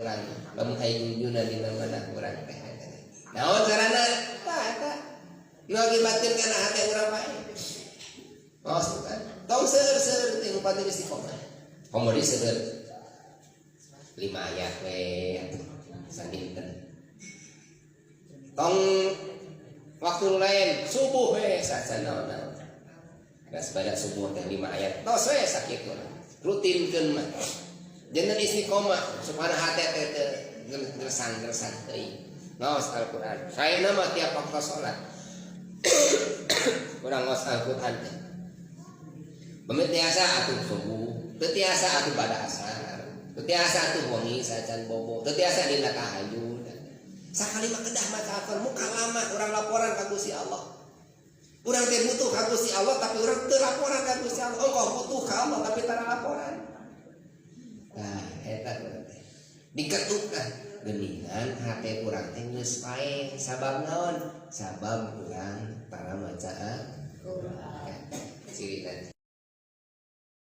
Urang lamun aya junjuna dina manah urang teh. Naon carana? Tah, eta nu ngakibatkeun kana hate urang paeh. Oh, kan tong seueur-seueur teh, nu istiqomah. Komo di seueur lima ayat we sadinten. Tong waktu lain, subuh we sacan naon-naon. Geus pada subuh teh lima ayat tos we, sakitu rutinkeun mah. Janten istiqomah supaya hate teh teu gersang-gersang teuing. Ngaos Al-Qur'an. Saya nama tiap waktu sholat urang ngaos Al-Qur'an teh. Pamit tiasa atuh subuh, teu tiasa atuh pada asar, teu tiasa atuh wengi sacan bobo, teu tiasa dina tahajud. Sakali mah kedah maca Al-Qur'an, muka lama urang laporan ka Gusti Allah. Urang teh butuh ka Gusti Allah, tapi urang teu laporan ka Gusti Allah. Ongkoh butuh ka Allah, tapi tara laporan. Nah, eta urang teh. Diketuk lah geuningan hate urang teh geus paeh. Sabab naon? Sabab urang tara maca Al-Qur'an. Cirina.